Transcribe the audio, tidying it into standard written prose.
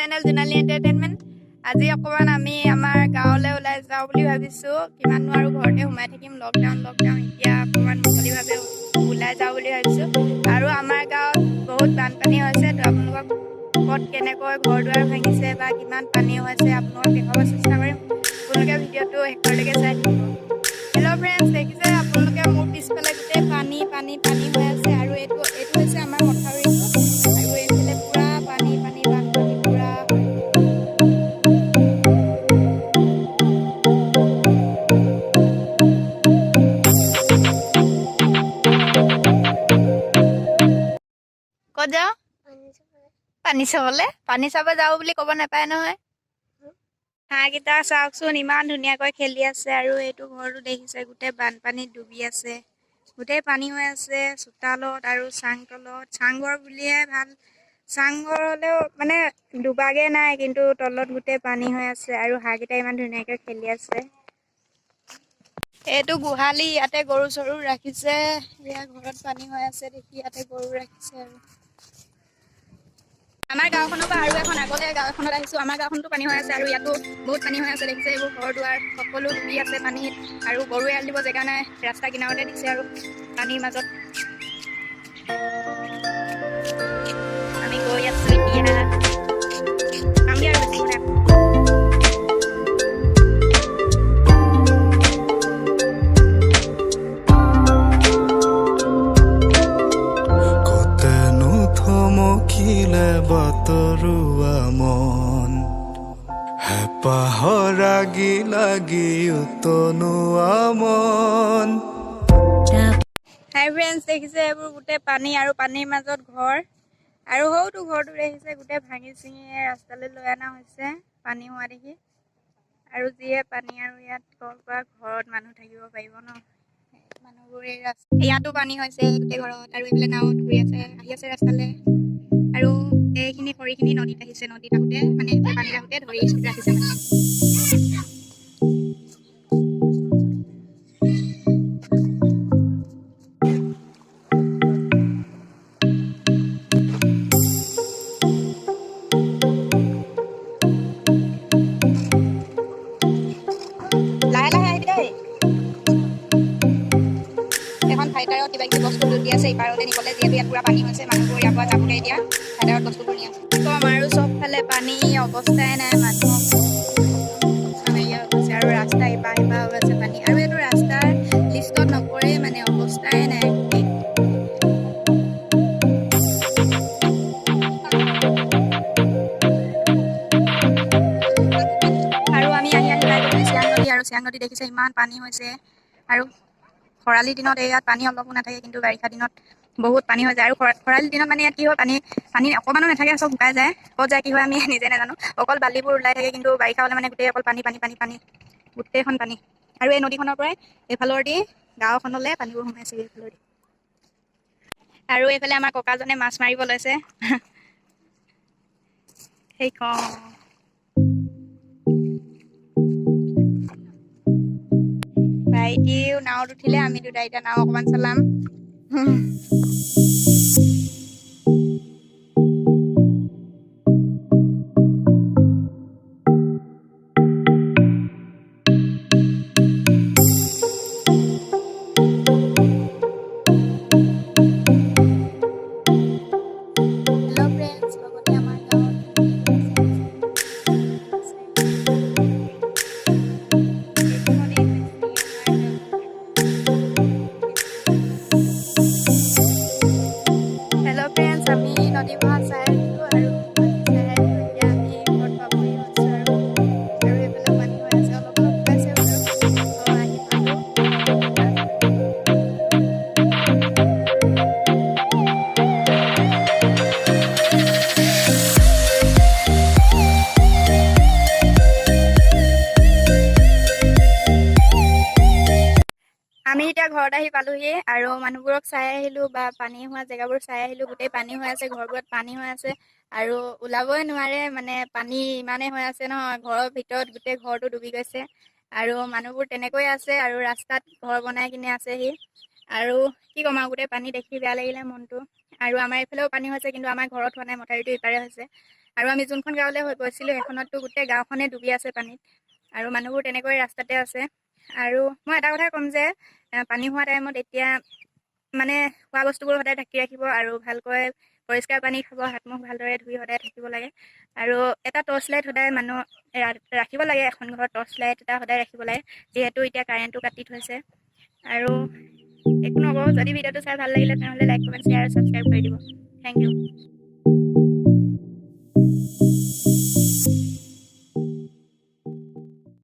Channel Jonali entertainment. আজি অকণমান আমি আমাৰ গাঁৱলৈ ওলাই যাওঁ বুলি ভাবিছোঁ। কিমাননো আৰু ঘৰতে সোমাই থাকিম, লকডাউন লকডাউন, এতিয়া অকণমান মুকলিভাৱে ওলাই যাওঁ বুলি ভাবিছোঁ। আৰু আমাৰ গাঁৱত বহুত বানপানী হৈছে, তো আপোনালোকক ক'ত কেনেকৈ ঘৰ দুৱাৰ ভাঙিছে বা কিমান পানী হৈছে আপোনালোকক দেখুৱাব চেষ্টা কৰিম। আপোনালোকে ভিডিঅ'টো শেষলৈকে চাই থাকিব। হেল্ল' ফ্ৰেণ্ডছ, দেখিছে আপোনালোকে মোৰ পিছফালে গোটেই পানী পানী পানী হৈ আছে। আৰু এইটো এইটো হৈছে আমাৰ মথাউৰিটো, আৰু এইফালে পূৰা পানী পানী বানপানী পূৰা। ক'ত যাওঁ? পানী চাবলে। পানী চাব যাওঁ বুলি ক'ব নাপায় নহয়। হাঁহকেইটা চাওকচোন, ইমান ধুনীয়াকৈ খেলি আছে। আৰু এইটো ঘৰটো দেখিছে, গোটেই বানপানীত ডুবি আছে, গোটেই পানী হৈ আছে চোতালত আৰু চাং তলত। চাংঘৰ বুলিয়ে ভাল, চাংঘৰ হ'লেও মানে ডুবাগে নাই, কিন্তু তলত গোটেই পানী হৈ আছে। আৰু হাঁহকেইটা ইমান ধুনীয়াকৈ খেলি আছে। এইটো গোহালি, ইয়াতে গৰু চৰু ৰাখিছে। এয়া ঘৰত পানী হৈ আছে দেখি ইয়াতে গৰু ৰাখিছে। আৰু আমাৰ গাঁওখনৰ পৰা আৰু এখন আগলে গাঁও এখনত আহিছোঁ। আমাৰ গাঁওখনতো পানী হৈ আছে আৰু ইয়াতো বহুত পানী হৈ আছে। দেখিছে এইবোৰ ঘৰ দুৱাৰ সকলো ডুবি আছে পানীত, আৰু গৰু এৰাল দিব জেগা নাই, ৰাস্তা কিনাৰতে দিছে আৰু পানীৰ মাজত। আমি গৈ আছো এতিয়া, পামগে আৰু বেছি নাই। কতেনো থমকিলে বাটৰুৱা মন, হেঁপাহৰ ৰাগি লাগি উতনুৱা মন। হাই ফ্ৰেণ্ডছ, দেখিছে এইবোৰ গোটেই পানী আৰু পানীৰ মাজত ঘৰ। আৰু সৌটো ঘৰটো দেখিছে গোটেই ভাঙি চিঙি ৰাস্তালৈ লৈ অনা হৈছে পানী হোৱা দেখি। আৰু যিহে পানী, আৰু ইয়াত ক'ৰ পৰা ঘৰত মানুহ থাকিব পাৰিব ন? মানুহবোৰ এই ৰাস্তা, ইয়াতো পানী হৈছে গোটেই ঘৰত। আৰু এইফালে নাৱত ঘূৰি আছে, আহি আছে ৰাস্তালৈ। আৰু এইখিনি খৰিখিনি নদীত আহিছে, নদীত আহোঁতে মানে পানীত আহোঁতে ধৰি ৰাখিছে মানে। লাহে লাহে আহিবি দেই। এখন ফাইটাৰত কিবা কিবি বস্তু লোড দি আছে ইপাৰলৈ নিবলৈ, যিহেতু ইয়াত পুৰা পানী হৈছে, মানুহবোৰ ইয়াৰ পৰা যাবলৈ এতিয়া ফাইটাৰত বস্তুবোৰ নি আছে। কম আৰু চবফালে পানী, অৱস্থাই নাই, মানুহ নাইকিয়া হৈ গৈছে। আৰু ৰাস্তা ইপাৰ সিপাৰ হৈ আছে পানী, আৰু এইটো ৰাস্তাৰ লিষ্টত নপৰে মানে, অৱস্থাই নাই। আৰু আমি আহি আহি পাই গ'লো চিয়াং নদী। আৰু চিয়াং নদী দেখিছে ইমান পানী হৈছে। আৰু খৰালি দিনত ইয়াত পানী অলপো নাথাকে, কিন্তু বাৰিষা দিনত বহুত পানী হৈ যায়। আৰু খৰালি দিনত মানে ইয়াত কি হয়, পানী পানী অকণমানো নাথাকে, চব শুকাই যায়। ক'ত যায় কি হয় আমি নিজে নাজানো, অকল বালিবোৰ ওলাই থাকে। কিন্তু বাৰিষা হ'লে মানে গোটেই অকল পানী পানী পানী পানী, গোটেইখন পানী। আৰু এই নদীখনৰ পৰাই এইফালৰ দি গাঁওখনলৈ পানীবোৰ সোমাইছে এইফালৰ দি। আৰু এইফালে আমাৰ ককাজনে মাছ মাৰিব লৈছে। সেইখন ভাইটিও নাৱত উঠিলে, আমি দুটা এতিয়া নাও অকণমান চলাম। হেল্ল' ফ্ৰেণ্ডছ, লগতে আমাৰ গাঁৱত এইখনেই হৈছে আমাৰ গাঁও। হেল্ল' ফ্ৰেণ্ডছ, আমি নদী বহা চাই আহিলোঁ আৰু পানী চাই আহিলোঁ। এতিয়া আমি ঘৰত পাবহি হৈছোঁ। আৰু আৰু এইফালে পানী হৈ আছে, অলপ অলপ শুকাইছে বাৰু। আহি পালোঁ। আমি এতিয়া ঘৰত আহি পালোহি আৰু মানুহবোৰক চাই আহিলোঁ বা পানী হোৱা জেগাবোৰ চাই আহিলোঁ। গোটেই পানী হৈ আছে, ঘৰবোৰত পানী হৈ আছে আৰু ওলাবই নোৱাৰে, মানে পানী ইমানেই হৈ আছে নহয়, ঘৰৰ ভিতৰত গোটেই ঘৰটো ডুবি গৈছে। আৰু মানুহবোৰ তেনেকৈয়ে আছে আৰু ৰাস্তাত ঘৰ বনাই কিনে আছেহি। আৰু কি ক'ম আৰু, গোটেই পানী দেখি বেয়া লাগিলে মনটো। আৰু আমাৰ এইফালেও পানী হৈছে, কিন্তু আমাৰ ঘৰত হোৱা নাই, মথাউৰিটো ইপাৰে হৈছে। আৰু আমি যোনখন গাঁৱলৈ হৈ গৈছিলোঁ, সেইখনততো গোটেই গাঁওখনে ডুবি আছে পানীত আৰু মানুহবোৰ তেনেকৈ ৰাস্তাতে আছে। আৰু মই এটা কথা ক'ম যে পানী হোৱা টাইমত এতিয়া মানে খোৱা বস্তুবোৰ সদায় ঢাকি ৰাখিব আৰু ভালকৈ পৰিষ্কাৰ পানী খাব, হাত মুখ ভালদৰে ধুই সদায় থাকিব লাগে। আৰু এটা টৰ্চ লাইট সদায় মানুহ ৰাখিব লাগে, এখন ঘৰত টৰ্চ লাইট এটা সদায় ৰাখিব লাগে, যিহেতু এতিয়া কাৰেণ্টটো কাটি থৈছে। আৰু একো নকওঁ, যদি ভিডিঅ'টো চাই ভাল লাগিলে তেনেহ'লে লাইক, কমেণ্ট, শ্বেয়াৰ আৰু ছাবস্ক্ৰাইব কৰি দিব। Thank U.